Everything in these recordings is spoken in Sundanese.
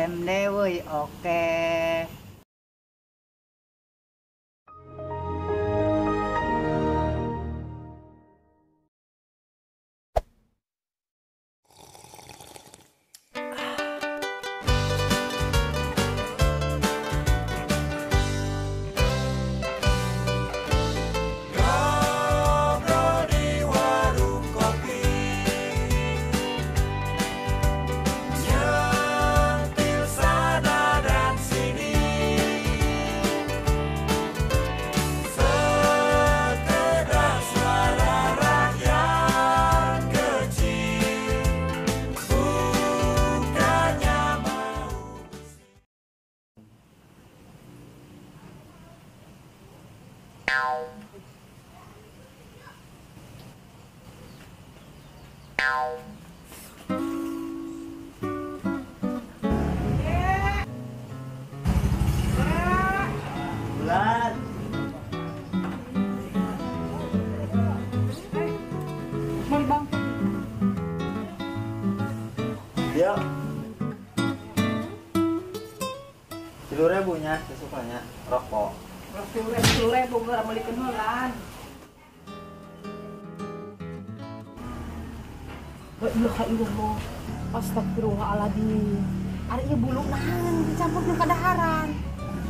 MD woi oke. Bulan. Mari bang. Yuk. 3.000 nya sesukanya rokok. 3.000 geura meuli kenulan. La ilaha illallah. Astagfirullahaladzim. Ari ieu bulu naon dicampur jeung kadaharan.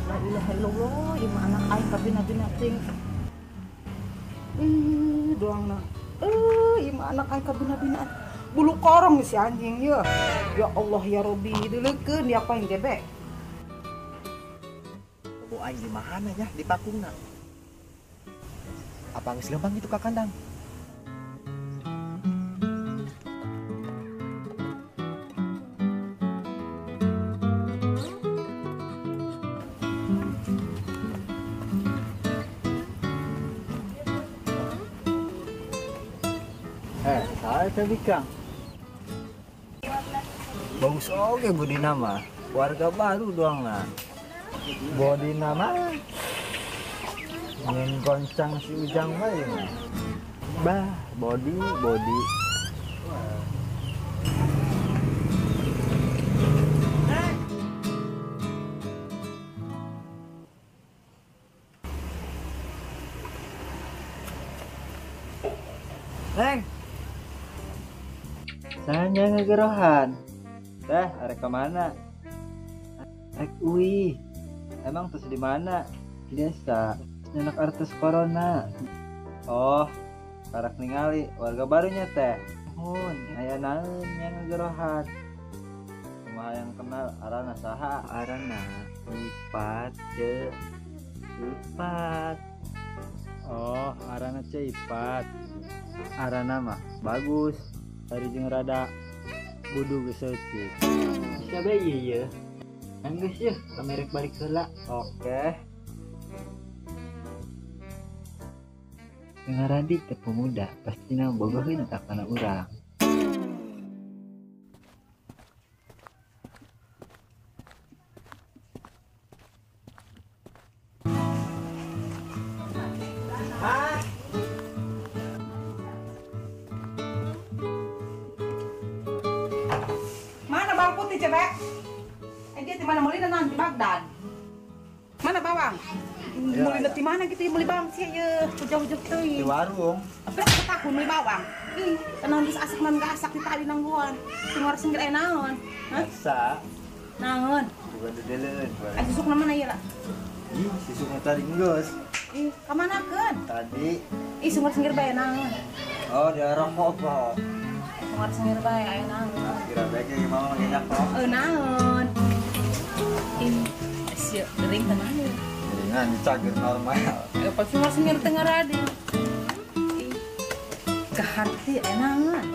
La ilaha illallah, ieu mah anak aing kabina-bina ting. Ih, doangna. Ieu mah anak aing kabina-bina. Bulu korong si anjing ieu. Ya Allah ya Robi, dileukeun dia apa yang jebek. Kebo aing di mana ya di pakungna? Apa geus lempang itu ka kandang? Saya bikang. Bagus oke budi nama. Warga baru doang lah. Bodi nama. Ingin goncang si Ujang mah ya. Bah, body body. Neng. Saya ngegerohan. Teh, arek kemana? Arek uih. Emang terus di mana? Di desa. Nyenak artis corona. Oh, karak ningali warga barunya teh. Hun, aya naon yang ngegerohan. Kumaha yang kenal arana saha? Arana Ipat, ce. Ipat. Oh, arana ce Ipat. Arana mah bagus. Hari jeung rada budu geus saeutik. Bisa bae ieu ye. Geus yeuh, kami rek balik heula. Oke. Ngaradi teh pemuda pastina bogoheun ka kana urang. Mana bawang putih cewek? Dia di mana meuli nanti Bagdad. Mana bawang? Ya, meuli di mana gitu meuli bawang sih ya jauh-jauh teuing. Di warung. Apa tahun meuli bawang? Ih, naon geus asak naon gak asak ditali nangguan. Sing singgir aya naon? Hah? Asa. Naon? Bukan dudeleun. Ai susukna mana ieu lah? Ih, susukna tadi geus. Ih, ka manakeun? Tadi. Ih, sungguh singgir bae naon? Oh, dia rokok apa? Sungguh singgir bae aya naon? Kira bae ge mama mah nyakok. Naon? Ih, sia gering teh mana? Geringan cager normal. Pas cuma sengir tengah radi. Ke hati enangan.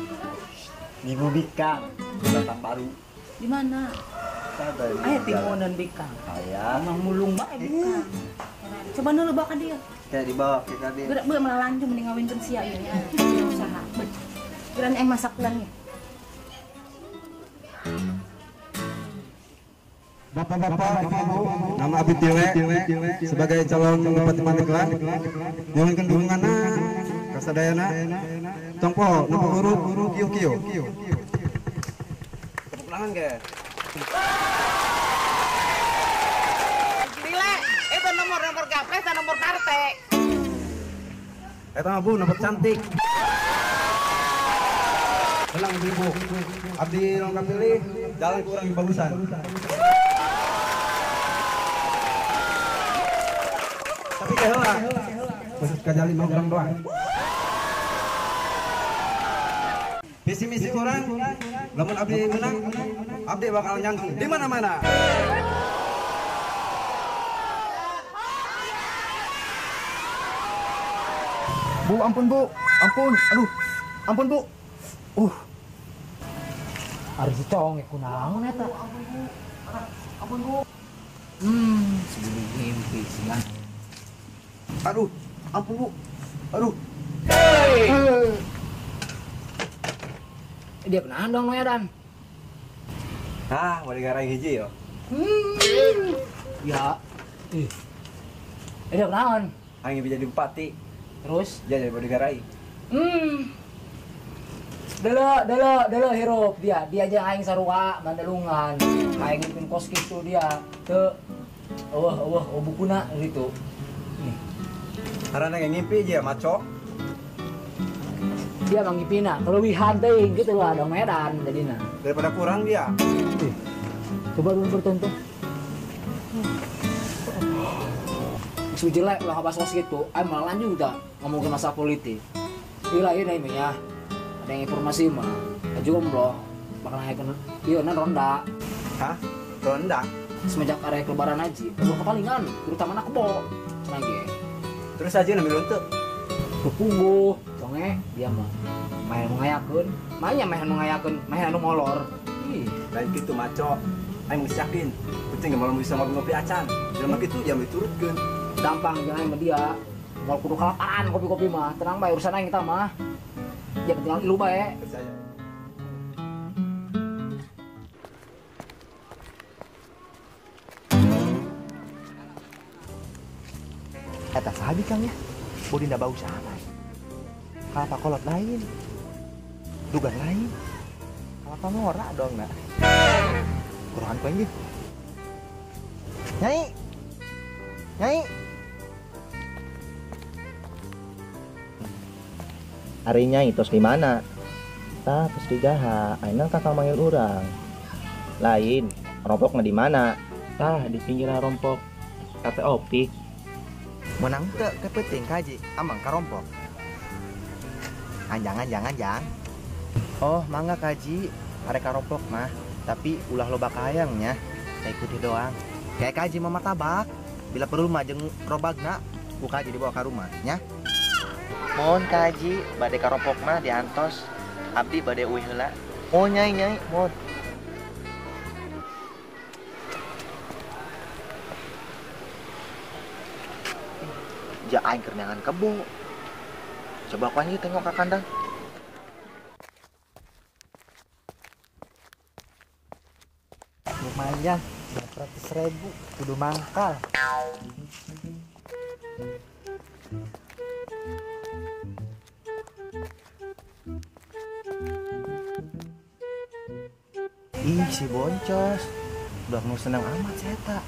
Di Bikang, datang baru. Di mana? Ayo timunan Bikang. Aya. Emang mulung bae Bikang. Coba nulu bawa ka dia. Kayak dibawa ke ka dia. Gerak beuh malah lanjut mending ngawinkeun sia ieu. Usaha. Geran aing masak lan ya. Bapak-bapak, ibu, nama Abid Dewe sebagai calon Bupati Pandeglang nyuhunkeun dukunganna ka sadayana tong poho nempo huruf kieu-kieu. Tepuk tangan ge. Tile, itu nomor gapres dan nomor partai. Eta mah Bu, nomor cantik. Tenang Ibu, abdi lengkap pilih, jalan kurang bagusan. Tapi keheula, khusus kajali mah urang doang. Visi misi kurang, lamun abdi menang, abdi bakal nyangkung di mana-mana. Bu, ampun Bu, ampun, aduh, ampun Bu. Ari si congek kunaon eta? Ampun Bu. Sebelum mimpi sih. Aduh, ampun Bu. Aduh. Hey. Dia kenalan dong ya Dan. Ah, mau digarang hiji yo. Ya. Dia kenalan. Aing bisa jadi bupati. Terus dia jadi bodyguard. Delo hirup dia. Dia aja aing sarua mandalungan. Aing ngipin kos kitu dia. Teu eueuh bukuna gitu. Nih. Karena yang ngimpi dia maco. Dia mah ngipina kelebihan teuing gitu lah dong Medan jadina. Daripada kurang dia. Coba dulu bertonton. Su jelek lah bahas kos gitu, aing malah lanjut dah ngomongin masalah politik. Iya ini ya, ada yang informasi mah, jomblo bakal naik iya nan ronda. Hah? Ronda? Semenjak area Lebaran haji, belum kepalingan, terutama anak kebo, lagi. Terus aja ngambil untuk? Kepuguh, conge, dia mah main mengayakeun, mainnya main mengayakeun, main anu molor. Ih, lain gitu maco, aing geus yakin, penting malam bisa ngopi-ngopi acan, jelema kitu jam diturutkeun. Gampang jangan sama dia, mau kudu kelaparan kopi-kopi mah, tenang bae urusan aing kita mah. Ya tinggal ilu bae. Eta saha Kang ya? Bodinda bau sama. Kalapa kolot lain. Dugan lain. Kalapa norak dong nak. Kurangan ku anjing. Nyai. Nyai. Ari nyai tos di mana? Tah tos di Gaha, ayeuna kakak manggil urang. Lain, rompokna di mana? Tah di pinggiran rompok. Kate optik. Menang teu kepenting kaji, amang karompok. Anjang anjang anjang. Oh, mangga kaji, arek karompok mah, tapi ulah loba kayangnya. Saya ikuti doang. Kayak kaji mah martabak. Bila perlu mah jeung robagna, ku kaji dibawa ka rumah nya. Mohon kaji, bade karompok mah diantos. Abdi bade uih heula. Oh nyai nyai, mohon. Ja aing keur neangan kebo. Coba ku aing tengok ka kandang. Lumayan, 400.000 kudu mangkal. Ih, si boncos. Udah mau senang amat saya tak.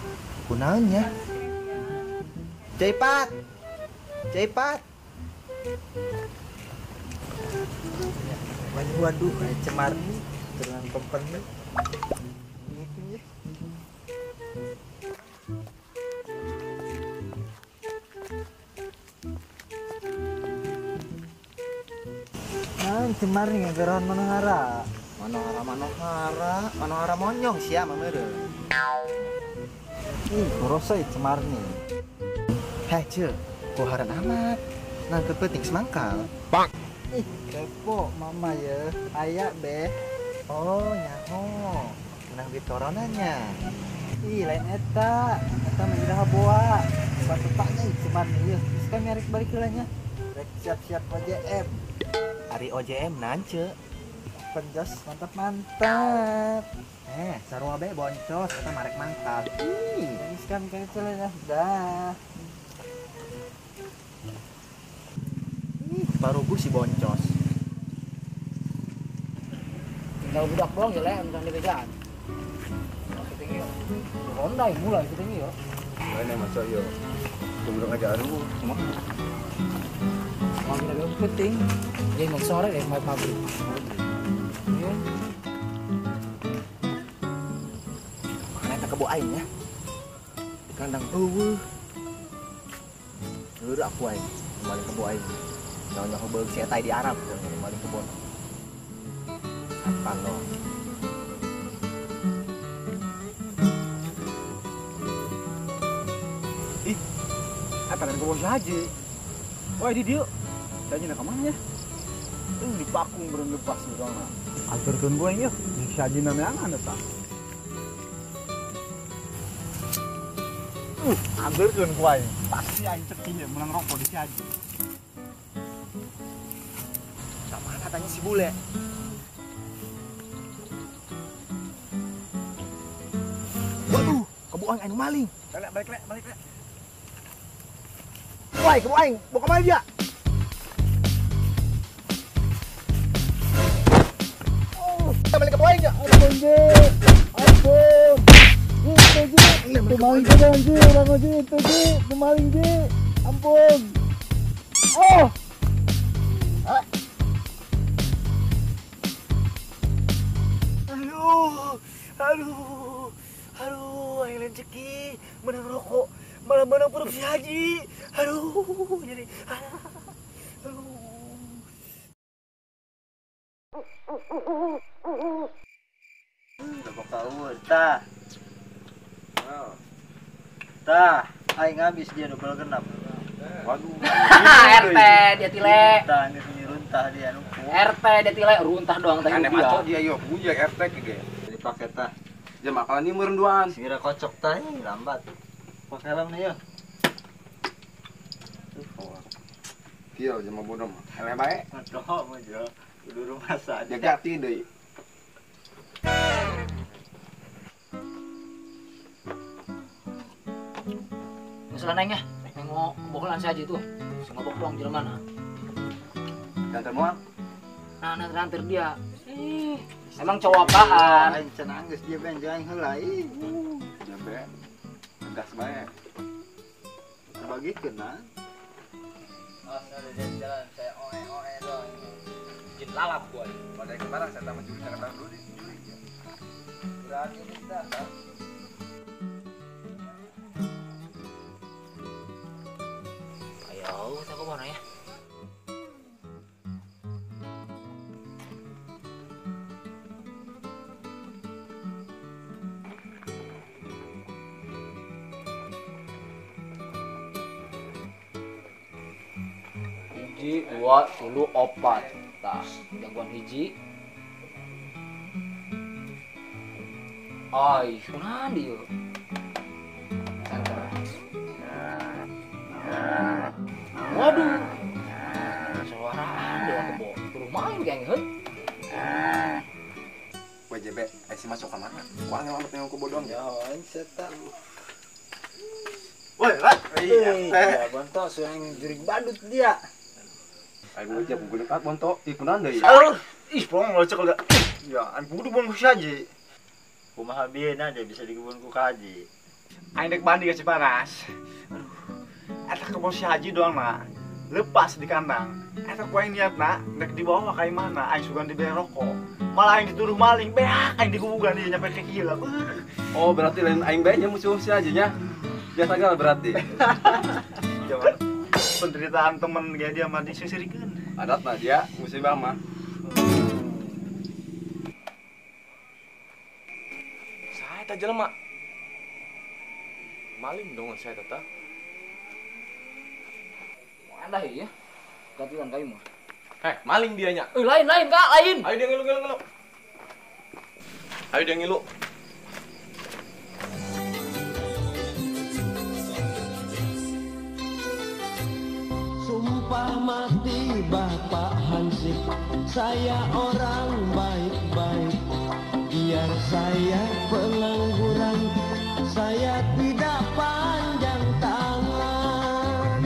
Kunaon nya? Cepat. Cepat. Waduh, waduh, kayak cemar nih, turunan company. Nah, cemar nih ngagaran Manohara. Manohara, Manohara, Manohara monyong sia mah meureun. Ih, korosoi cemar nih. Heh, ceu, kuharan amat. Nah, kepenting semangkal. Bang. Ih, kepo mama ya. Aya be. Oh, nyaho. Menang duit coronanya. Ih, lain eta. Eta mah iraha boa. Batu tanya cemar nih yeuh. Geus kami arek balik heula nya. Rek siap-siap OJM. Ari OJM nance. Penjas mantap mantap. Sarua be boncos eta marek mangkal. Ih, geus kami kali heula nya. Dah. Ih, baru si boncos. Tinggal budak doang ya, le, bukan dibejaan. Ronda mulai kita ya. Lain yang masuk yo. Tunggu aja aru. Mau kita penting. Dia mau sore deh mau pabrik. Iya. Makanya tak kebo aing ya. Di kandang eueuh. Lur aku aing, maling kebo aing. Jangan aku beug si eta di Arab, maling kebon. Apa lo? Ih, apa kan kebon saja? Wah, di dia. Tanya nak kemana ya? Di pakung berenggepas misalnya. Antarkan gue ya, saji namanya aneh tak? Antarkan gue, pasti aing cekinya menang rokok di saji. Sama katanya si bule. Waduh, kebo aing anu maling. Balik lek, balik lek. Woi, kebo aing, mau kemana dia? Balik ke poin ya. Ampun, Ji. Ampun. Itu, Ji. Itu maling, Ji. Orang, Ji. Itu, Ji. Itu maling, Ji. Ampun. Oh. Aduh. Aduh. Aduh, aing lain ceki, menang rokok, malah menang produksi haji. Aduh, jadi aduh. Tah. Tah, aing habis dia double genap. Waduh. RT dia tile. Tah, geus runtah dia numpuk. RT dia tile runtah doang teh. Aneh maco dia yo, bujang RT ge. Dipake tah. Ya makanan ini meureun duaan. Segera kocok tah ini lambat. Pakai helm nih yo. Kieu jelema bodoh mah. Eleh bae. Aduh, mah jo. Kudu rumah saja. Jagati deui. Masalah neng ya, nengok kebokolan saja itu, si ngobok doang jelema mana? Gantar moal? Nah, nanti dia. Ih, emang cowok apaan? Aing cenah geus dia ben jeung heula ih. Ya be. Gas bae. Bagikeun nah. Oh, ada jalan saya oe-oe doang. Jin lalap gua. Pada kemarin saya tambah juri jangan dulu di juri. Berani kita. Ayo, kita ke mana ya? Hiji, dua, tilu, opat. Tah, jagoan hiji. Ai, kunaon dieu? Center. Waduh. Suaraan deui kebo. Kudu main geng heut. WJB, si masuk ke mana? Ku angel amat nengok kebodohan. Ya, aing seta. Woi, lah. Iya, bonto suang jurig badut dia. Aing aja buku dekat bonto, ih kunaon deui. Ih, polong lo cek ya, aing kudu buang saja. Kumaha bieuna dia bisa dikebun ku kaji. Aing dek mandi ke Cipanas. Aduh. Eta kebon si Haji doang nak. Lepas di kandang. Eta ku aing niatna dek dibawa ka mana aing sugan diberi rokok. Malah aing dituduh maling, beak aing digubugan dia nyampe ke kieu. Oh, berarti lain aing bae nya musuh si Haji nya. Biasa gal berarti. Jangan penderitaan temen gak dia mah disisirikeun. Adat mah dia musibah mah. Saya tak jelema. Maling dong saya tata. Ada ya? Gatilan kayu mah. Maling dianya. Lain lain Kak, lain. Ayo dia ngilu ngilu ngilu. Ayo dia ngilu. Sumpah mati Bapak Hansip, saya orang baik-baik. Biar saya pengangguran, saya tidak panjang tangan.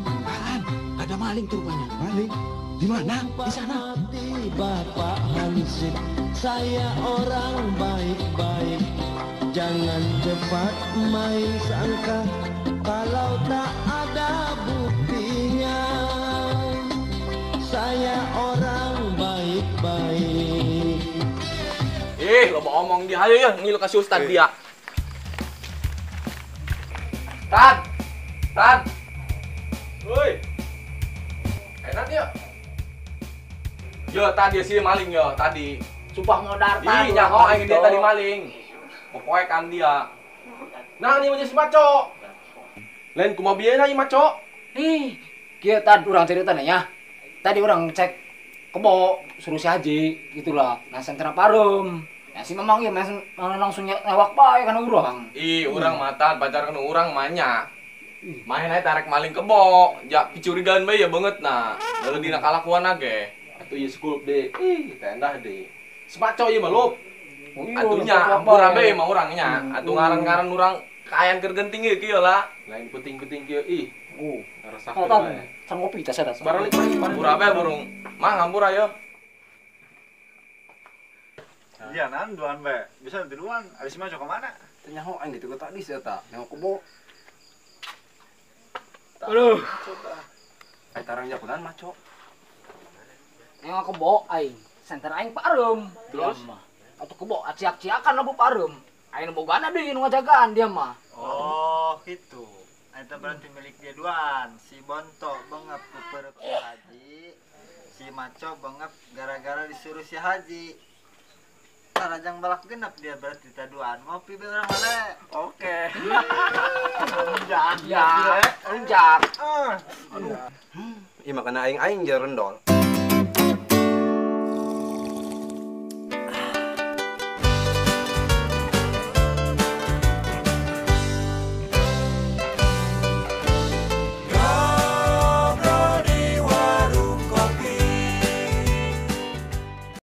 Apaan? Ada maling tuh rupanya. Maling? Di mana? Di sana. Mati Bapak Hansip, saya orang baik-baik. Dapat main sangka kalau tak ada buktinya. Saya orang baik-baik. Lo mau omong dia, ayo ya, ngilu kasih ustad dia. Tan, Tan, woi, enak ya? Yo tadi sih maling yo tadi. Sumpah modar tadi. Iya, nyaho aing dia tadi maling. Pokoknya kan dia. Nah, ini si maco. Lain kumaha bieu ieu maco? Ih, kieu tadi urang ceritanya ya. Tadi orang cek kebo suruh si Haji gitulah. Nah, sentra parum. Ya si memang ieu langsung nyewak bae kana urang. Ih, urang mata pacar kana urang manya. Main aja tarik maling kebo. Ja kecurigaan bae ya banget nah. Lalu dina kalakuan ge. Atuh ieu skulp deh. Ih, tendah deh. Semaco ieu mah lup. Atunya ampura bae mah urangnya. Atuh ngaran-ngaran urang kaayaan keur genting ieu kieu lah. Lain penting-penting kieu ih. Ngarasakeun bae. Sang kopi tas eta. Baralik ampura bae burung. Mah ampura yo. Iya nan duan bae. Bisa duluan. Ari si Maco ka mana? Teu nyaho aing gitu tadi si eta. Nyaho kebo. Aduh. Ai tarang jakunan maco. Nengok kebo aing, senter aing pareum. Terus mah. Atuh kebo aciak-ciakan labu pareum. Aing bogana deui nu ngajagaan dia mah. Oh, gitu. Eta berarti milik dia duaan. Si Bonto bengep ku si Haji, si Maco bengep gara-gara disuruh si Haji. Tarajang balak genep dia berarti taduan. Ngopi be urang mana? Oke. Ya, lunjak. Aduh. Ih makana aing-aing je rendol.